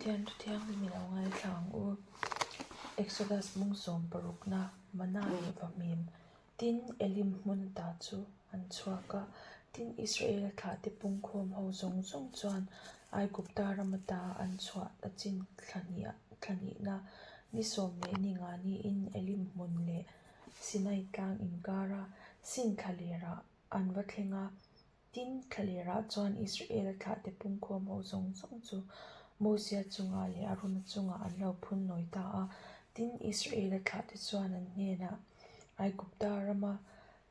Pathian thu thianghlim i lo ngaithla ang u. Exodus mung sawm parukna, Mana leh Vahmim, tin Elim hmun ta chu an chhuak a. Tin, Israela thlahte pungkhawm ho zawng zawng chuan Aigupta ram ata an chhuah a chin thla hnihna ni sawm leh ni nga niin Elim hmun leh Sinai tlang inkara Sin thlalerah an va thleng a. Tin, thlalerah chuan Israela thlahte pungkhawm ho zawng zawng chu Mosia chungah leh Arona chungah an lo phun nawi ta a. Tin, Israela thlahte chuan an hnenah, Aigupta rama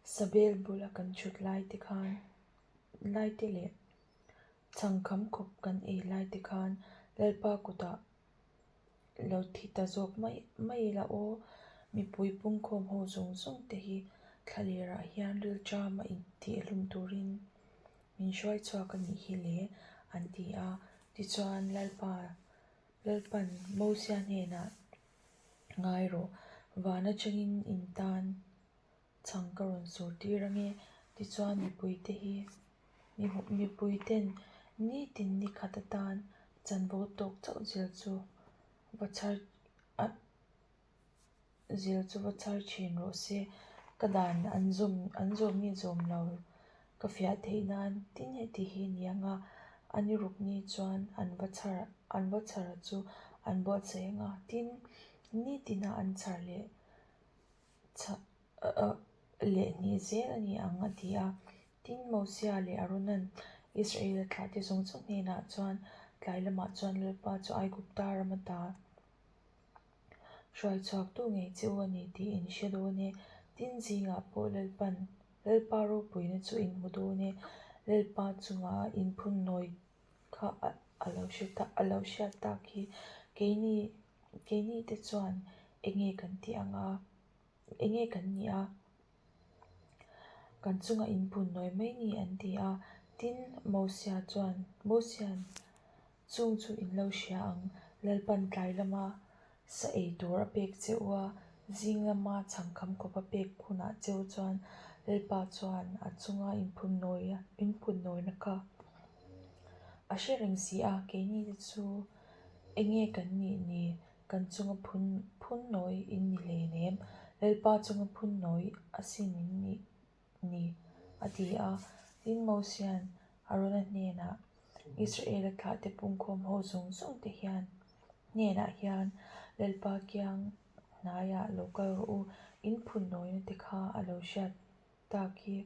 Sabel bula kan thut laite khan laite leh chhangkham khawp kan ei laite khan Lalpa kutah lo thi ta zawk mai mai ila aw, mipui pungkhawm ho zawng zawng te hi thlalerah hian rilṭam a intih hlum turin min hruai chhuak a nih hi le an ti a. Tichuan Lalpa Lalpan Mosia hnenah ngai rawh, van atangin in tan chhang ka rawn sur tir ange. Tichuan mipuite hi mipuiten nitin ni khat atan chanvo tawk chauh zel chu va chhar zel chu va chhar thin rawh se. Ka dan an zawm an zawm nge zawm lo ka fiah theih nan tin heti hi ni anga a ni ruk ni chuan an va chhar an va chhar chu an buatsaih anga tin nitina an chhar leh leh hnih zel a ni ang a ti a. Tin, Mosia leh Arona'n Israela thlahte zawng zawng hnenah chuan tlai lamah chuan Lalpa chu Aigupta ram ata hruai chhuaktu ngei che u a ni tih in hre dawn e. Tin, zingah pawh Lalpa'n Lalpa ropuina chu in hmu dawn e. Lalpa chunga in phun nawi kha a lo hre ta a lo hriat tak hi keini keini te chuan eng nge kan tih ang a eng nge kan nih a kan chunga in phun nawi mai ni an ti a tin Mosia chuan Mosia'n chung chu in lo hria ang Lalpan tlai lama sa ei tur a pek che u a zing lama chhangkham kawp a pek hunah che u chuan Lalpa chuan a chunga in phun nawi a in phun nawina kha a hre reng si a keini te chu eng nge kan nih ni kan chunga phun phun nawi in ni hlein em Lalpa chunga phun nawi asin in nih ni a ti a tin Mosia'n Arona hnenah Israela thlahte pungkhawm ho zawng zawng te hian hnenah hian Lalpa kiang hnaiah lo kal rawh u in phun nawina te kha a lo hriat tak hi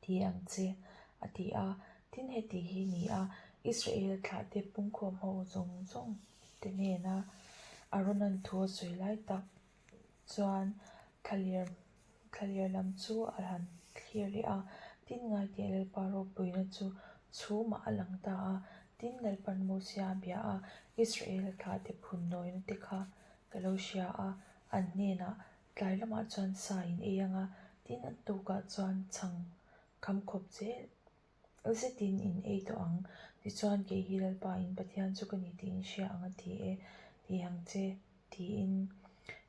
ti ang che a ti a. Tin heti hi ni a Israela thlahte pungkhawm ho zawng zawng te hnena Arona'n thu a sawi lai tak chuan thlaler thlaler lam chu a han thlir leh a, tin ngaiteh Lalpa ropuina chu chhumah a lang ta a, tin Lalpan Mosia a bia a, Israela thlahte phun nawina te kha ka lo hria a, an hnenah tlai lamah chuan sa in ei ang a, tin an tukah chuan chhang kham khawp zel Zetin in ei tawh ang, tichuan kei hi Lalpa in Pathian chu ka ni tih in hria ang a ti e, ti ang che, tiin.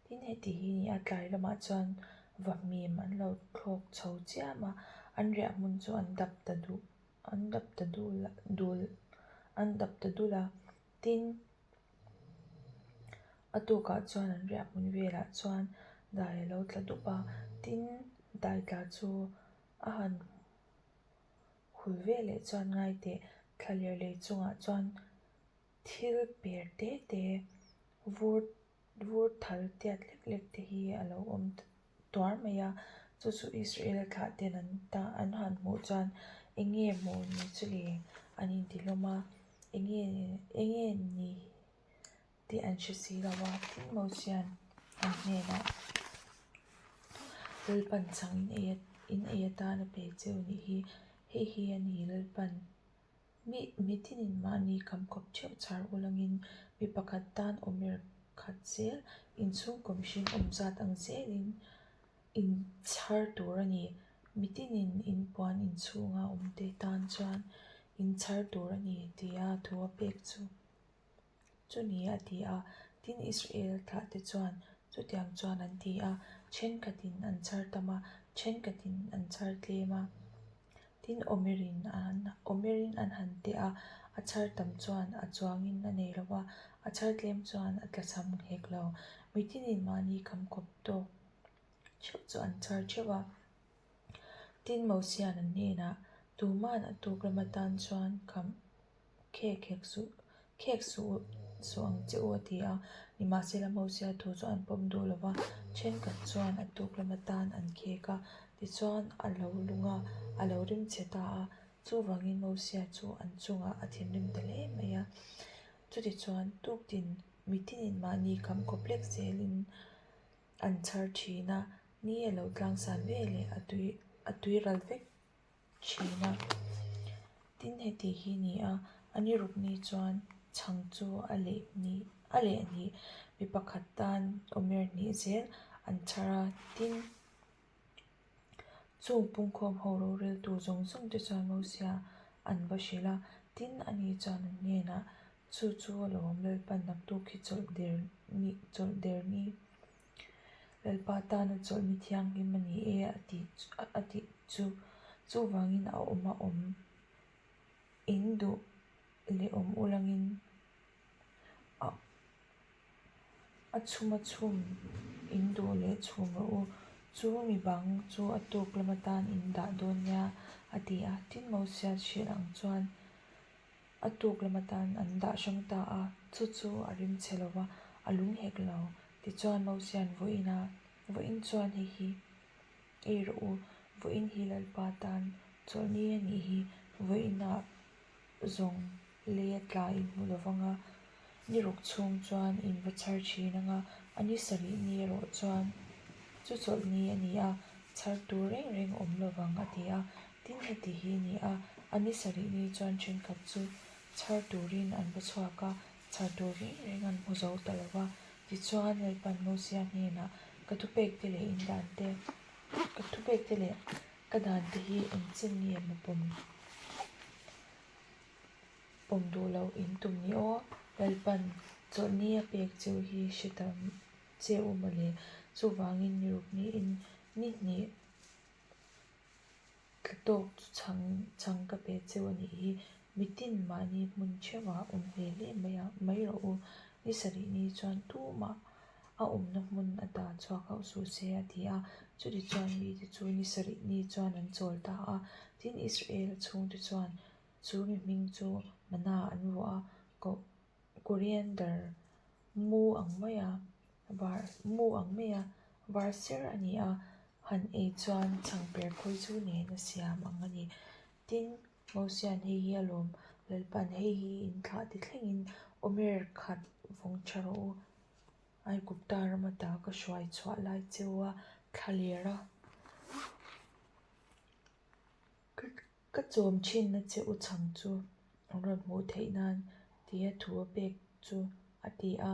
Tin heti hi ni a tlai lamah chuan vahmim an lo thlawk chho chiam a, an riah hmun chu an dap ta duh, an dap ta dul dul, an dap ta dul a. Tin, a tukah chuan an riah hmun velah chuan dai a lo tla dup a, tin dai tla chu a han. Hul veleh chuan ngaiteh thlaler lei chungah chuan thil per te te vur vur thal tiat lek lek te hi a lo awm tuar mai a chu chu Israel thlah ten an ta an han hmuh chuan eng nge maw ni chu le an inti hlawm a eng nge eng nge ni tih an hre si lo a tin Mosia'n an hnenah Lalpan chhang in ei in ei atan a pe cheu nih hi hei hi a ni Lalpan mi mi tinin mahni kham khawp theuh chhar ulangin mi pakhat tan awmer khat zel inchhungkaw mihring awm zat ang zelin in chhar tur a ni mi tinin in puan inchhunga awmte tan chuan in chhar tur a ni tia thu a pek chu. Chuni a ti a, tin Israel thlahte chuan chutiang chuan an ti a, thenkhatin an chhar tam a, thenkhatin an chhar tlem a. Tin Omerin an Omerin an han teh a, A chhar tam chuan a chuangin a nei lo va, a chhar tlem chuan a tlachham hek lo. Mitinin mahni kham kawp tawk theuh chu an chhar theuh a. Tin, Mosia'n an hnenah, Tuma'n a tuk lam atan chuan kham khek hek suh, khek suh suh ang che u a ti a. Nimahsela Mosia thu chu an pawm duh lo va, thenkhat chuan a tuk lam atan an khek a, tichuan a lo lung a, a lo rim chhe ta a. Chuvangin Mosia chu an chungah a thinrim ta hle mai a. Chutichuan tuktin mitinin mahni kham khawp lek zelin an chhar thin a, ni a lo tlangsan ve leh a tui a tui ral vek thin a. Tin heti hi ni a, a ni ruk ni chuan chhang chu a leh hnih a leh hnih mi pakhat tan awmer hnih zel an chhar a, tin Chung pungkhawm ho roreltu zawng zawng te chuan Mosia an va hrilh a, tin ani chuan an hnenah, Chu chu a lawm Lalpan naktuk hi chawlh der ni chawlh der ni Lalpa tana chawlh ni thianghlim a ni e a tih a tih chu chuvangin a awm a awm in duh leh awm ulangin a A chhum a chhum in duh leh chhum rawh u, chu mi bang chu a tuk lam atan in dah dawn nia a ti a, tin Mosia hrilh ang chuan a tuk lam atan an dah hrang ta a, chu chu a rim chhe lo va, a lung hek lo. Tichuan Mosia'n vawiin a, Vawiin chuan hei hi ei rawh u, vawiin hi Lalpa tan chawlhni a nih hi, vawiinah zawng lei a tla in hmu lo vang a, ni ruk chhung chuan in va chhar thin ang a, a ni sarih ni erawh chuan chu chawlh ni a ni a, chhar tur reng reng awm lo vang a ti a, tin heti hi a ni a, a ni sarih ni chuan thenkhat chu chhar turin an va chhuak a, chhar tur reng reng an hmu zo ta lo va, tichuan Lalpan Mosia hnenah ka thupek te leh in dan te, ka thupek te leh Ka dan te hi engchin nge maw pawm pawm duh loh in tum ni aw? Lalpan chawlhni a pek cheu hi hre ta che u mawle. Chuvangin ni ruk niin ni hnih tla tawk chu chhang chhang ka pe cheu a nih hi. Mitin mahni hmun theuhah awm hle hle mai a mai rawh u. Ni sarih ni chuan tumah a awmna hmun a ta chhuak hauh suh se a ti a. Chutichuan mite chu ni sarih ni chuan an chawl ta a, tin Israel chhungte chuan chu mi hming chu Mana an vuah a, koh coriander mu ang maia var mu ang maia var ser a ni a, han ei chuan chhangper khawi chu nen a siam ang a ni. Tin, Mosia'n hei hi a lawm, Lalpa'n hei hi in thlah ti thlengin Omer khat vawng tha rawh u. Aigupta ram ata ka hruai chhuah lai cheu a thla ler a, ka chawm thinna che u chhang chu an rawn hmuh theih nan tia thu a pek chu a ti a.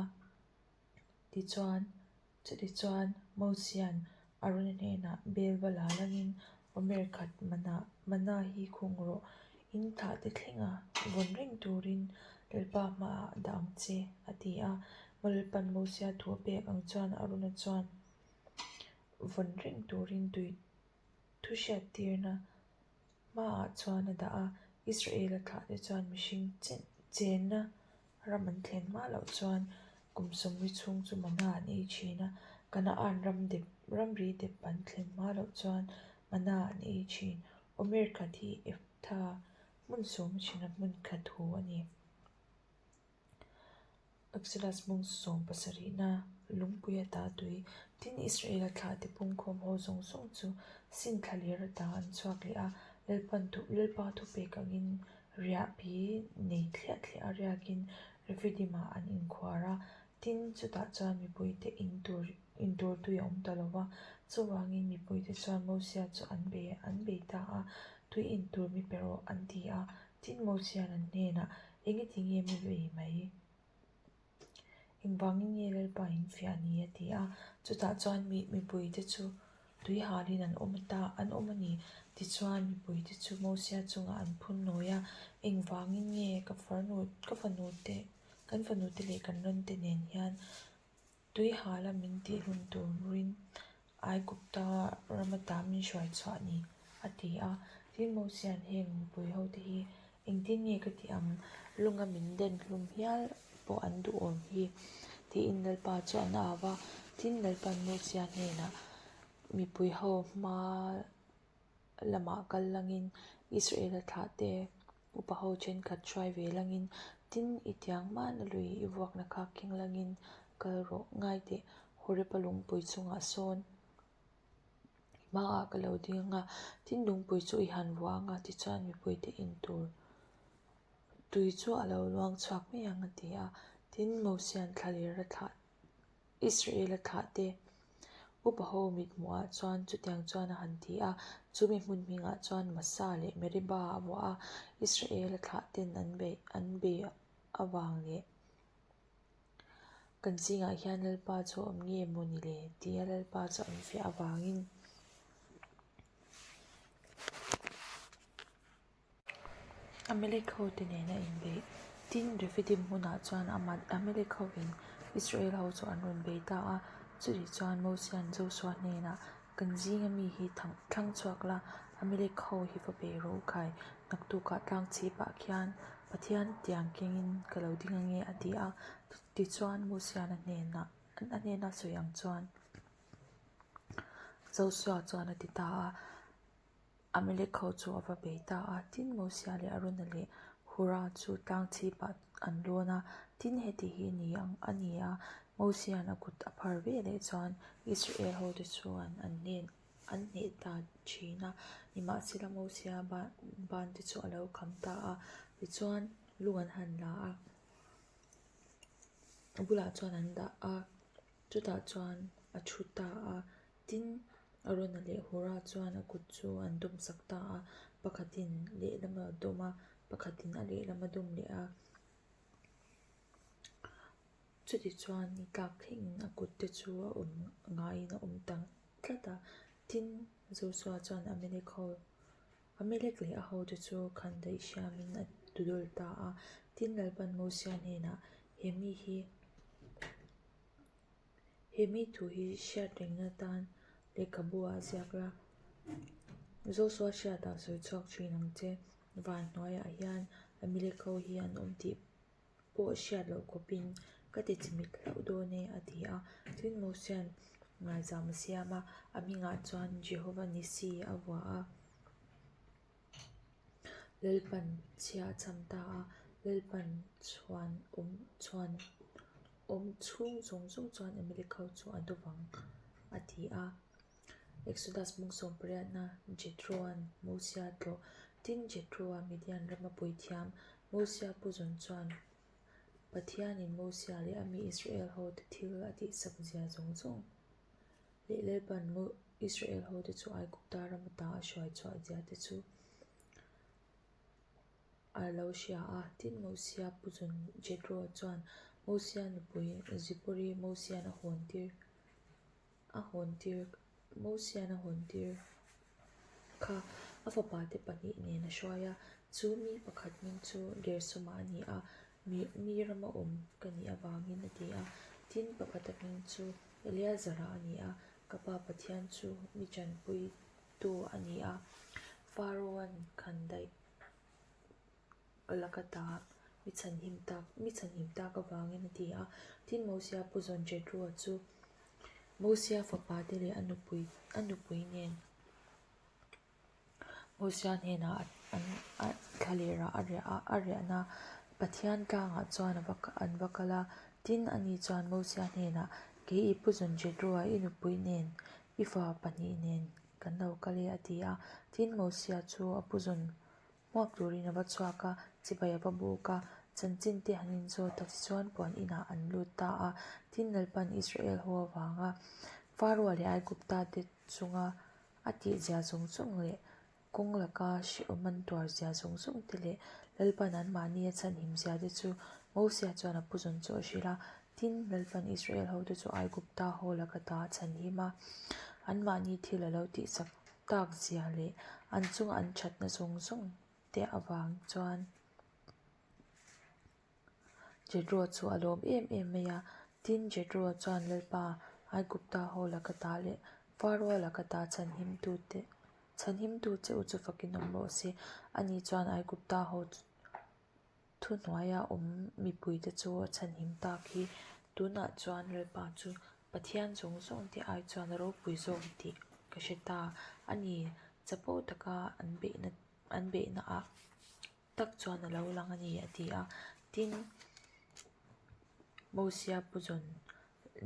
Tichuan, chutichuan Mosia'n Arona hnenah bel va la langin Omer khat mana mana hi khung rawh, in thlah te thlenga vawn reng turin Lalpa hmaah dah ang che, a ti a. Lalpa'n Mosia thu a pek ang chuan Arona chuan vawn reng turin tui thu hriattirna hmaah chuan a dah a. Israel-a thlahte chuan mihring chenna Ram an thlen hma loh chuan kum sawmri chhung chu mana an ei thin a, Kanaan ram dep ramri dep an thlen hma loh chuan mana an ei thin. Omer khat hi Ephta hmun sawm thina hmun khat hu a ni. Exodus hmung sawm pasarihna lungpui ata tui tin Israel-a thlahte pungkhawm ho zawng zawng chu sin thla ler ata an chhuak leh a, Lalpan thu Lalpa thupek angin Riahpi nei thliah thliah a riakin Refidim-ah an inkhuar a, tin, chutah chuan mipuite in tur in tur tui a awm ta lo va. Chuvangin mipuite chuan Mosia chu an bei an bei ta a, Tui in tur mi pe rawh, an ti a. Tin, Mosia'n an hnenah, Engati nge mi bei mai? Engvangin nge Lalpa in fiah ni? a ti a. Chutah chuan mi mipuite chu tui halin an awm ta an awm a ni. Tichuan mipuite chu Mosia chungah an phun nawi a, Engvangin nge ka farnu ka fanute kan fanute leh kan rante nen hian tui hala min tihhlum turin Aigupta rama ta min hruai chhuah ni? a ti a. Tin Mosia'n heng mipui hote hi. Engtin nge ka tih ang? Lunga min den hlum hial pawh an duhawm hi, tiin Lalpa chu an au va. Tin, Lalpa'n Mosia hnenah, Mipui ho hma lamah kal langin Israela thlahte upa ho thenkhat hruai ve langin, tin, i tiang hmana lui i vuakna kha keng langin kal rawh. Ngai teh, Horeb-a lungpui chungah sawn hmaah ka lo ding ang a, tin lungpui chu i han vuah ang a, tichuan mipuite in tur tui chu a lo luang chhuak mai ang a ti a. Tin, Mosia'n thlaler a thlah Israel a thlah te upa ho mithmuhah chuan chutiang chuan a han ti a, chumi hmun hmingah chuan Masa leh Meriba a vuah a, Israel a thlah ten an beih an bei avang leh Kan zingah hian Lalpa chu a awm nge maw ni le? tia Lalpa chu an fiah avangin Amalek hote nena inbeih. Tin, Rephidim hmunah chuan Amalek hovin Israel ho chu an rawn bei ta a. Chutih chuan Mosia'n Josua hnenah, Kan zinga mi hi thlang chhuak la, Amalek ho hi va bei rawh u khai, naktukah tlang chhipah khian Pathian tiang kengin ka lo ding ange a ti a. Tichuan Mosia'n a hnenah a hnena sawi ang chuan Josua chuan a ti ta a. Amalek ho chu a va bei ta a, tin Mosia leh Arona leh Hura chu tlang chhipah an lawn a, tin heti hi ni ang a ni a, Mosia'n a kut a phar ve leh chuan Israel hote chuan an hnen an hneh ta thin a, nimahsela Mosia ban te chu a lo kham ta a, tichuan lung an han la a, a bulah chuan an dah a, chutah chuan a thu ta a. Tin, Arona leh Hura chuan a kut chu an dawm sak ta a, pakhatin lehlam a dawm a, pakhatin a lehlam a dawm leh a. Chutichuan ni tlak thlengin a kut te chu a awm ngaiin a awm ta tlat a. Tin, Joshua chuan Amalek ho, Amalek leh a hote chu khandaih hriamin a tudawl ta a. Tin, Lalpan Mosia hnenah, He mi hi He mi thu hi hriat rengna tan lehkhabu ah ziak la, Joshua hriatah sawi chhuak thin ang che. Van hnuaiah hian Amalek ho hi an awm tih pawh hriat loh khawpin ka ti chimit hlauh dawn e a ti a. Tin Mosia'n ngaizam a siam a, a hmingah chuan Jehovah Nissi a vuah a. Lalpan chhia a cham ta a, Lalpan chhuan awm chhuan awm chhung zawng zawng chuan Amalek ho chu a do vang a ti a. Exodus bung sawm pariatna Jethro-a'n Mosia tlawh Tin, Jethro-a Midian rama puithiam Mosia pu zawn chuan Pathianin Mosia leh a mi Israel hote thil a tihsak zia zawng zawng leh Lalpan Israel hote chu Aigupta ram ata a hruai chhuah zia te chu a lo hria a. Tin, Mosia pu zawn Jethro chuan Mosia nupui Zipori Mosia'n a hawn tir a hawn tir Mosia'n a hawn tir kha a fapate pahnih nen a hruai a. Chu mi pakhat hming chu Gersoma a ni a, mi rama awm ka nih avangin a ti a. Tin, pakhata hming chu Eleazara a ni a, ka pa Pathian chu mi tanpuitu a ni a, Pharaoh-a'n khandaih laka ta mi chhanhim tak mi chhanhim tak avangin a ti a. Tin, Mosia pu zawn Jethro-a chu Mosia fapate leh a nupui a nupui nen Mosia hnenah an a thlalerah a riah a, a riahna Pathian tlangah chuan a va an va kal a. Tin, ani chuan Mosia hnenah, Kei i pu zawn Jethro-a i nupui nen, i fa pahnih nen kan lo kal e, a ti a. Tin, Mosia chu a pu zawn hmuak turin a va chhuak a, chibai a va buk a, chanchin te han inzawt a, tichuan puan inah an lut ta a. Tin, Lalpan Israel ho avanga Pharaoh leh Aigupta te chunga A tihzia zawng zawng leh kawng laka hrehawm an tuar zia zawng zawng te leh Lalpan anmahni a chhanhim zia te chu Mosia chuan a pu zawn chu a hrilh a. Tin, Lalpan Israel hote chu Aigupta ho laka ta a chhanhim a, anmahni thil a lo tihsak tak zia leh an chunga an thatna zawng zawng te avang chuan Jethro chu a lawm em em mai a, tin Jethro chuan Lalpa, Aigupta ho laka ta leh Pharaoh laka ta chhanhimtu te chhanhimtu che u chu fakin awm rawh se. Ani chuan Aigupta ho chu. Thuhnuaia awm mipuite chu a chhanhim tak hi tunah chuan Lalpa chu Pathian zawng zawngte ai chuan a ropui zawk tih ka hre ta a ni. Chapo taka an beihna an beihnaah tak chuan a lo lang a ni a ti a. Tin, Mosia puzawn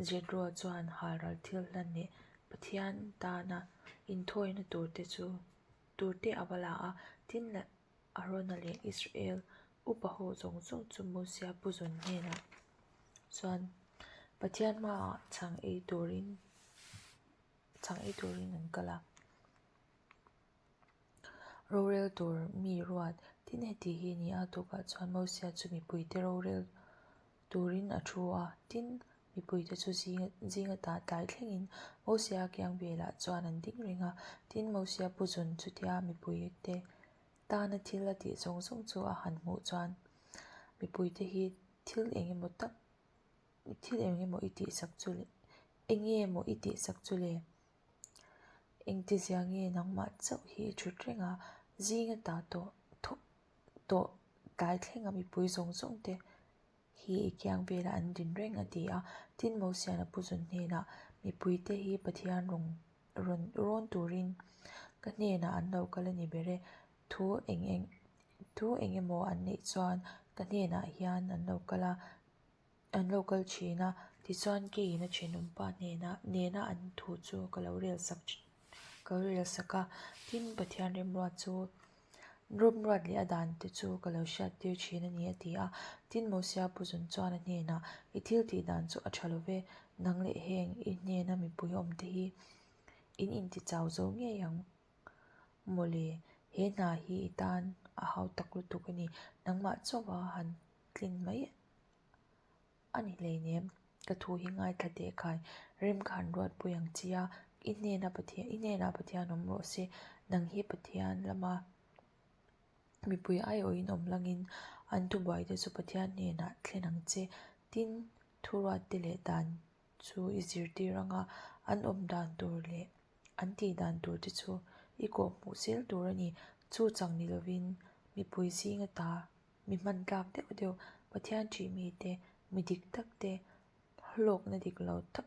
Jethro chuan halral thil hlan leh Pathian tana inthawina turte chu turte a va la a. Tin, Arona leh Israel upa ho zawng zawng chu Mosia puzawn hnenah chuan Pathian hmaah chhang ei turin chhang ei turin an kal a. Rorel tur mi ruat tin heti hi a ni a, tukah chuan Mosia chu mipuite rorel turin a thu a, tin mipuite chu zing ata tlai thlengin Mosia kiang velah chuan an ding reng a, tin Mosia puzawn chutia mipuite tana thil a tih zawng zawng chu a han hmuh chuan mipuite hi thil eng emaw tak thil eng emaw i tihsak chu le eng nge maw i tihsak chu le? Engtizia nge nangmah chauh hi i thut reng a, zing ata tawh thawk tawh tlai thlenga mipui zawng zawng te hi i kiang velah an din reng a ti a. Tin, Mosian a puzun hnenah, Mipuite hi Pathian rawn rawn rawn turin ka hnenah an lo kal a ni ber e. Thu eng eng thu eng emaw an neih chuan ka hnenah hian an lo kal a, an lo kal thin a, tichuan keiin a thenawmpa hnenah nena an thu chu ka lo rel sak ka lo rel sak a, tin Pathian remruat chu remruat leh a dan te chu ka lo hriat tir thin a ni a ti a, tin Mosia puzun chuan a hnenah i thil tih dan chu a tha lo ve, nang leh heng i hnena mipui awm te hi in intichau zo ngei ang mawle, he hna hi i tan a hau tak lutuk a ni, nangmah chauha han tlin mai a ni hleinem, ka thu hi ngaithla teh khai, rem kha an ruatpui ang chi a, i hnena Pathian i hnenah Pathian awm rawh se, nang hi Pathian lama mipui aiawhin awm langin an thubuai te chu Pathian hnenah thlen ang che, tin thuruat te leh dan chu i zirtir anga an awm dan tur leh an tih dan tur te chu i kawhhmuh zel tur a ni, chu chang ni lovin mipui zinga ta Mi hman tlak deuh deuh, Pathian ṭih mite, mi dik tak te, hlawkna dik lo tak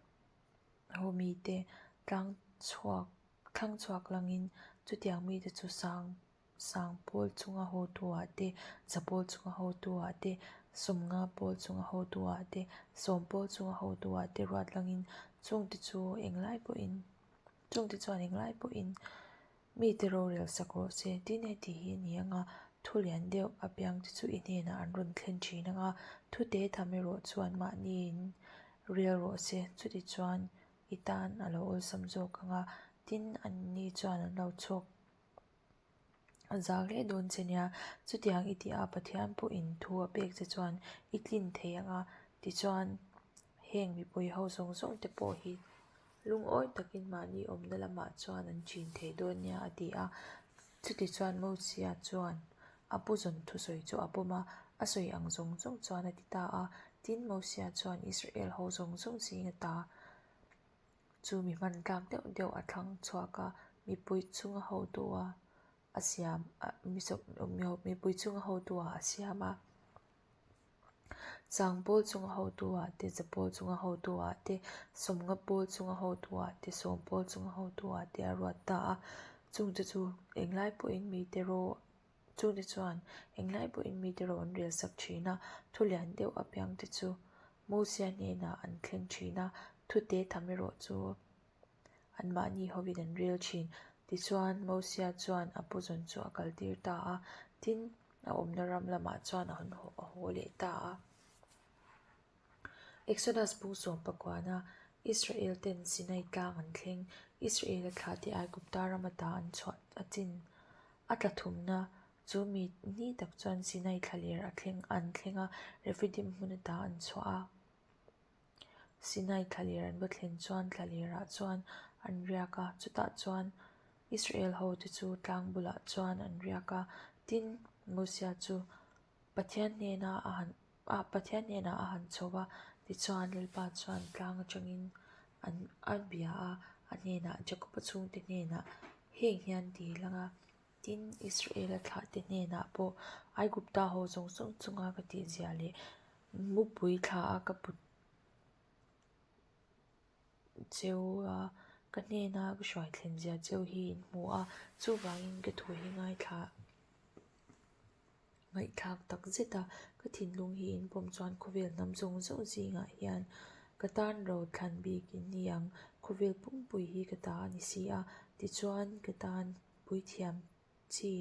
ho mite tlang chhuak thlang chhuak langin chutiang mite chu sang sang pawl chunga hotu-ah te, za pawl chunga hotu-ah te, sawmnga pawl chunga hotu-ah te, sawm pawl chunga hotu-ah te ruat langin chungte chu englai pawhin chungte chuan englai pawhin Mite rorel sak rawh se, tin heti hi a ni ang a, thu lian deuh apiang te chu i hnenah an rawn thlen thin ang a, thu te tham erawh chuan mahniin rel rawh se, chutichuan i tan a lo awlsam zawk ang a, tin anni chuan an lo chhawk zak hle dawn che nia, chutiang i tih a Pathian pawhin thu a pek che chuan i tlin thei ang a, tichuan heng mipui ho zawng zawng te pawh hi Lungawi takin mahni awmna lamah chuan an chin thei dawn nia a ti a. Chutichuan Mosia chuan a pu zawn thusawi chu a pawm a, a sawi ang zawng zawng chuan a ti ta a. Tin, Mosia chuan Israel ho zawng zawng zinga ta chu mi hman tlak deuh deuh a thlang chhuak a, mipui chunga hotu-a a siam a, mipui chunga hotu-a a siam a. Chang pawl chunga hotu-ah te, za pawl chunga hotu-ah te, sawmnga pawl chunga hotu-ah te, sawm pawl chunga hotu-ah te a ruat ta a. Chungte chu englai pawhin mite ro chungte chuan englai pawhin mite ro an rel sak thin a, thu lian deuh apiangte chu Mosia hnenah an thleng thin a, thu te tham erawh chu anmahni hovin an rel thin. Tichuan, Mosia chuan a puzawn chu a kaltir ta a, tin, a awmna ram lamah chuan a haw leh ta a. Exodus bung sawm pakuana Israel ten Sinai tlang an thleng, Israel-a thlahte Aigupta ram ata an chhuah a chin a tla thumna chu mi ni tak chuan Sinai thlaler a thleng an thleng a, Rephidim hmun ata an chhuah a. Sinai thlaler an va thlen chuan thlalerah chuan an riak a, chutah chuan Israel hote chu tlang bulah chuan an riak a. Tin, Mosia chu Pathian hnena a han ah Pathian hnenah a han chho va, tichuan Lalpa chuan tlang atangin an a bia a, a hnenah Jakob-a chhungte hnenah heng hian ti lang a. Tin, Israela thlahte hnenah pawh Aigupta ho zawng zawng chunga ka tihzia leh mupui thla a ka put cheu a, ka hnena ka hruai thlen zia cheu hi in hmu a, chuvangin ka thu hi ngaithla ngaihthlak tak zet a, ka thinlung hi in pawm chuan khawvel hnam zawng zawng zingah hian ka tan ro thlan bik in ni ang, khawvel pumpui hi ka ta a ni si a, tichuan ka tan puithiam chi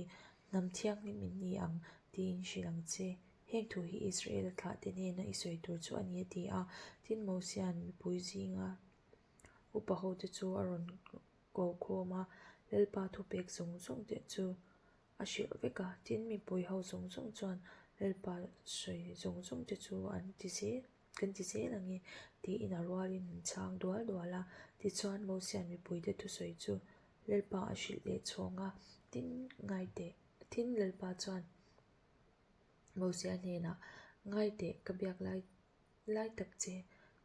hnam thianghlim in ni ang tiin hrilh ang che. Heng thu hi Israel-a thlahte hnena i sawi tur chu a ni a ti a, tin Mosia'n mipui zinga upa hote chu a rawn ko khawm a, Lalpa thupek zawng zawng te chu a hrilh vek a, tin mipui ho zawng zawng chuan Lalpa sawi zawng zawng te chu an ti zel kan ti zel ang e tiin a rualin an chhang dual dual a, tichuan Mosia'n mipuite thusawi chu Lalpa a hrilh leh chhawng a, tin ngai teh tin Lalpa chuan Mosia hnenah ngai teh ka biak lai lai tak che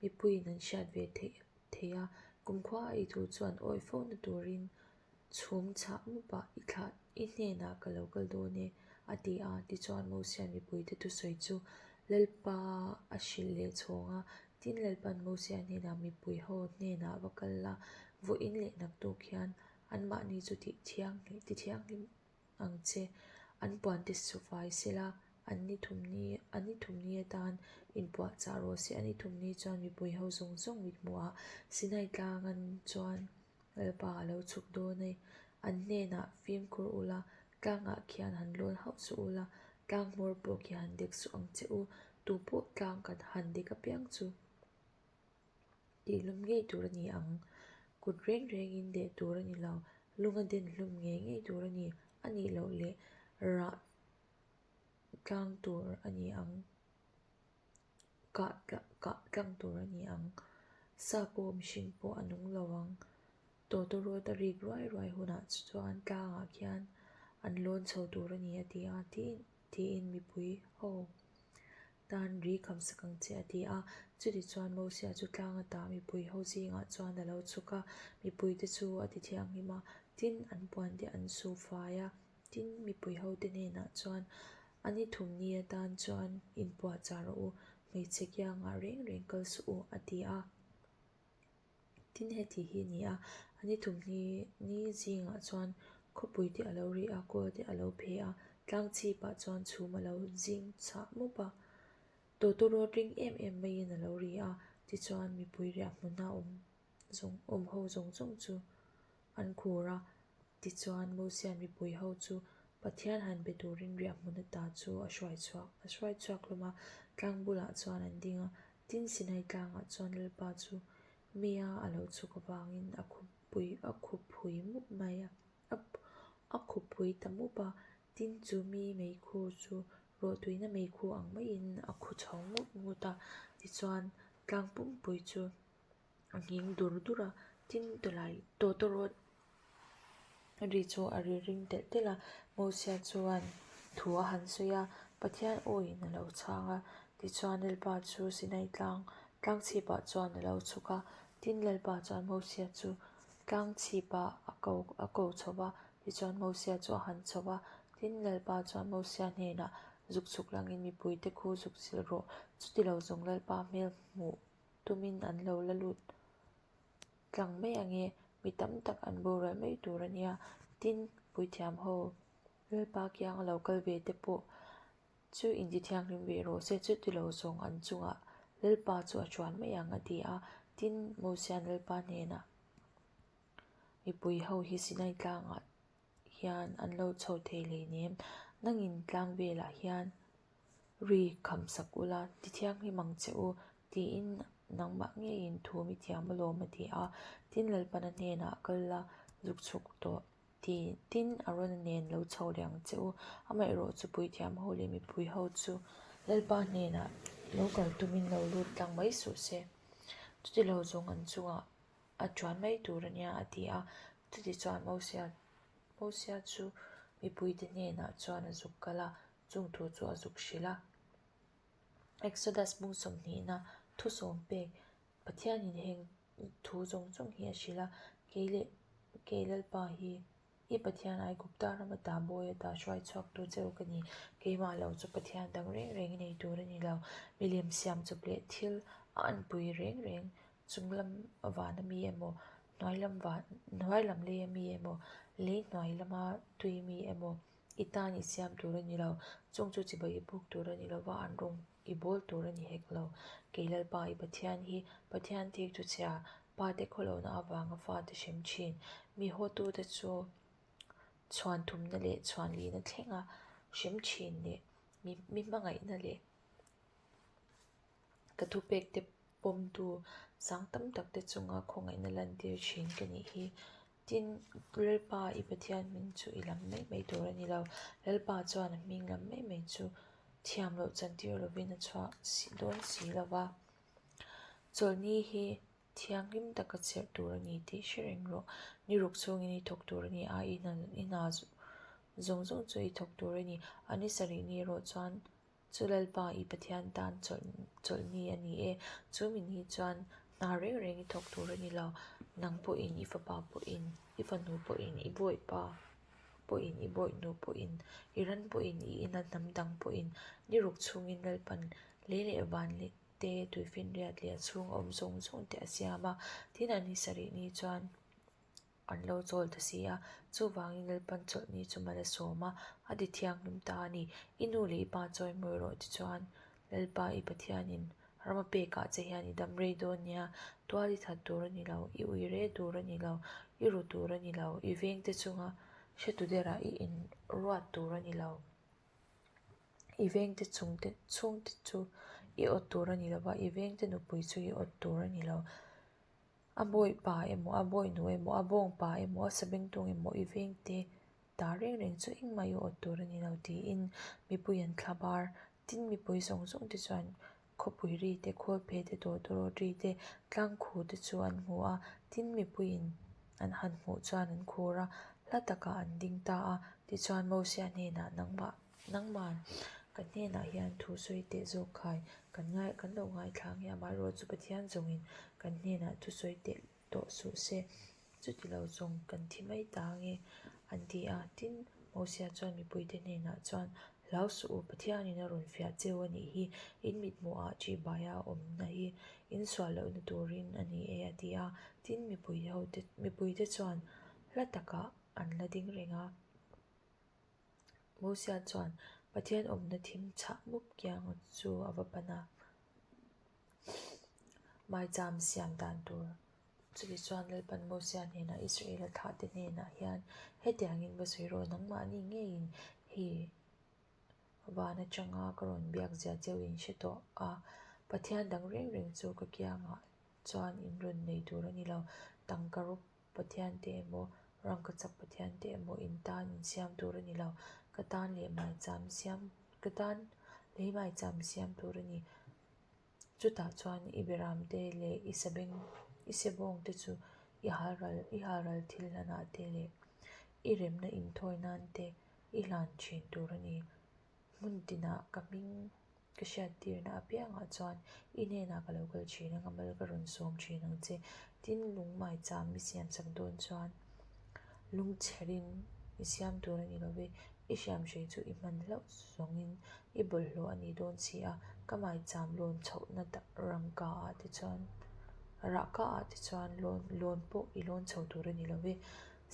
mipuiin an hriat ve theih theih a, kumkhua a i thu chuan awi fo na turin chhum chhah mupah i thlah i hnenah ka lo kal dawn e a ti a, tichuan Mosia'n mipuite thusawi chu Lalpa a hrilh leh chhawng a, tin Lalpa'n Mosia hnenah mipui ho hnenah va kal la, vawiin leh naktuk hian anmahni chu tithianghlim ang che, an puante su fai sela, an ni thum ni, an ni thum ni atan inpuahchah rawh se, a ni thum ni chuan mipui ho zawng zawng mithmuhah Sinai tlangan chuan Lalpa a lo chhuk dawn e, an hnenah fimkhur ula, tlangah khian han lawn hauh suh ula, tlang hmawr pawh khi han dek suh ang che u, tupawh tlang kan han dek apiang chu. Tihlum ngei tur a ni ang. Kut reng rengin deh tur a ni lo. Lung a den hlum ngei ngei tur a ni. A nih loh leh rah tlang tur a ni ang. Kah kah tlang tur a ni ang. Sa pawh mihring pawh a nung lo ang. Tawtawrawt a rik ruai ruai hunah chuan tlangah khian an lawn chho tur a ni a ti a tiin mipui ho Tan ri kham sak ang che a ti a. Chutichuan Mosia chu tlang ata mipui ho zingah chuan a lo chhuk a, mipuite chu a ti thianghlim a, tin an puante an su fai a. Tin, mipui hote hnenah chuan, A ni thum ni atan chuan inpuahchah rawh u, hmeichhe kiangah reng reng kal suh u, a ti a. Tin, heti hi a ni a, a ni thum ni ni zingah chuan khawpui te a lo ri a, kawl te a lo phe a, tlang chhipah chuan chhum a lo zing chhah mup a, tawtawrawt ring em em maiin a lo ri a, tichuan mipui riah hmuna awm zawng awm ho zawng zawng chu an khur a, tichuan Mosia'n mipui ho chu Pathian han be turin riah hmun ata chu a hruai chhuak a hruai chhuak hlawm a, tlang bulah chuan an ding a, Tin, Sinai tlangah chuan Lalpa chu mia a lo chhuk avangin a khupui a khuphui mup mai a, a khuphui ta mup a. Tin, chu mi meikhu chu rawhtuina meikhu ang maiin a khu chho ngut ngut a. Tichuan, tlang pumpui chu a nghing dur dur a, tin tawlai tawtawrawt ri chu a ri ring telh telh a, Mosia chuan thu a han sawi a, Pathian awiin a lo chhang a, tichuan Lalpa chu Sinai tlang tlang chhipah chuan a lo chhuk a, tin Lalpa chuan Mosia chu tlang chhipah a ko a ko chho va, tichuan Mosia chu a han chho va, tin Lalpa chuan Mosia hnenah zuk chhuk langin mipuite khu zuk zilh rawh, chutilo zawng Lalpa hmel hmuh tumin an lo la lut tlang mai ang e, mi tam tak an boral mai tur a nia, tin puithiam ho Lalpa kiang a lo kal ve te pawh chu intithianghlim ve rawh se, chuti lo zawng an chungah Lalpa chu a chuan mai ang a ti a, tin Mosia'n Lalpa hnenah mipui ho hi Sinai tlangah hian an lo chho thei hleinem, nangin tlang velah hian Ri kham sak ula, ti thianghlim ang che u, tiin nangmah ngeiin thu mi thiam alawm a ti a. Tin Lalpana hnenah kal la, zuk chhuk tawh ti tin Arona nen lo chho leh ang che u. Amaherawh chu puithiam ho leh mipui ho chu Lalpa hnenah lo kal tumin lo lut tlang mai suh se. Chutilo zawng an chungah a chuan mai tur a nia a ti a. Chutichuan Mosia Mosia chu mipuite hnenah chuan a zuk kal a. Chung thu chu a zuk hrilh a. Exodus bung sawmhnihna thu sawm pek Pathianin heng thu zawng zawng hi a hrilh a, Kei leh kei Lalpa hi. I Pathian Aigupta ram ata bawi ata hruai chhuaktu che u ka ni. Keimah lo chu Pathian dang reng reng i nei tur a ni lo. Milem siam chawp leh thil a anpui reng reng chung lam vana mi emaw, hnuai lam van hnuai lam leia mi emaw, lei hnuai lama tui mi emaw i tan i siam tur a ni lo. Chung chu chibai i buk tur a ni lo va, an rawng i bawl tur a ni hek lo. Kei Lalpa i Pathian hi Pathian thik chu chhia, pate khawlohna avanga fate hrem thin. Mi hawtute chu chhuan thumna leh chhuan lihna thlenga hrem thin leh mi hmangaihna leh ka thupekte pawmtu sang tam takte chunga khawngaihna lantir thin ka nih hi. Tin, Lalpa i Pathian hming chu i lam mai mai tur a ni lo. Lalpa chuan a hming lam mai mai chu thiam loh chantir lovin a chhuah dawn si lo va. Chawlhni hi thianghlim taka chherh tur a ni tih hre reng rawh. Ni ruk chhungin i thawk tur a ni a, i hna zawng zawng chu i thawk tur a ni. A ni sarih ni erawh chuan Chu Lalpa i Pathian tan chawlhni a ni e. Chu mi ni chuan hna reng reng i thawk tur a ni lo. Nang pawhin, i fapa pawhin, i fanu pawhin, i bawipa pawhin, i bawihnu pawhin, i ran pawhin, i ina hnam dang pawhin ni ruk chhungin Lalpan lei leh van leh te, tuifinriat leh a chhunga awm zawng zawng te a siam a. Tin, a ni sarih ni chuan. An lo chawl ta si a, chuvangin Lalpan chawlhni chu mal a sawm a, a ti thianghlim ta a ni. I nu leh i pa chawi mawi rawh tichuan Lalpa i Pathianin rama pekah che hian i dam rei dawn nia, tual i that tur a ni lo, i ui re tur a ni lo, i ru tur a ni lo, i vengte chunga hretu derah i inruat tur a ni lo. I vengte chungte chhungte chu i awt tur a ni lo va, i vengte nupui chu i awt tur a ni lo. A bawipa emaw, a bawihnu emaw, a bawngpa emaw, a sabengtung emaw i vengte ta reng reng chu engmah i awt tur a ni lo tiin mipui an thla bar. Tin, mipui zawng zawng te chuan khawpui ri te, khawlphe te, tawtawrawt ri te, tlangkhu te chu an hmu a. Tin, mipuiin an han hmuh chuan an khur a, hla takah an ding ta a. Tichuan, Mosia hnenah nangmah Nangman kan hnenah hian thu sawi teh zawk khai kan ngai kan lo ngaithla ang e, amaherawh chu Pathian zawngin kan hnenah thu sawi teh tawh suh se, chuti lo zawng kan thi mai ta ang e, an ti a. Tin, Mosia chuan mipuite hnenah chuan, Hlau suh u, Pathianin a rawn fiah cheu a nih hi, in mithmuhah ṭihbaia a awmna hi in sual lohna turin a ni e, a ti a. Tin, mipuite chuan hla takah an la ding reng a. Mosia chuan Pathian awmna thim chhah mup kiang chu a va pan a, maicham siam dan tur. Chutichuan Lalpan Mosia hnenah Israela thlahte hnenah hian hetiangin va sawi rawh, nangmahni ngeiin hei van atanga ka rawn biak zia cheu in hre tawh a, Pathian dang reng reng chu ka kiangah chuan in rawn nei tur a ni lo, tangka rup Pathian te emaw, rangkachak Pathian te emaw in tan in siam tur a ni lo. Ka tan leh maicham siam, ka tan lei maicham siam tur a ni. Chutah chuan i beram te leh i sabeng, i sebawng te chu i halral, i halral thil hlanah te leh i remna inthawi nan te i hlan thin tur a ni. Hmun tinah ka hming Ka hriattirna apiangah chuan i hnenah ka lo kal thin ang a, mal ka rawn sawm thin ang che. Tin, lung maicham i siamsak dawn chuan lungchherin i siam tur a ni lo ve, i hriamhrei chu i hman hlauh zawngin i bawlhhlawh a ni dawn si a, ka maicham lawn chhohna rangkaah te chuan rahkaah te chuan lawn lawn pawh i lawn chho tur a ni lo ve,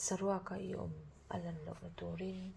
saruaka i awm a lan lohna turin.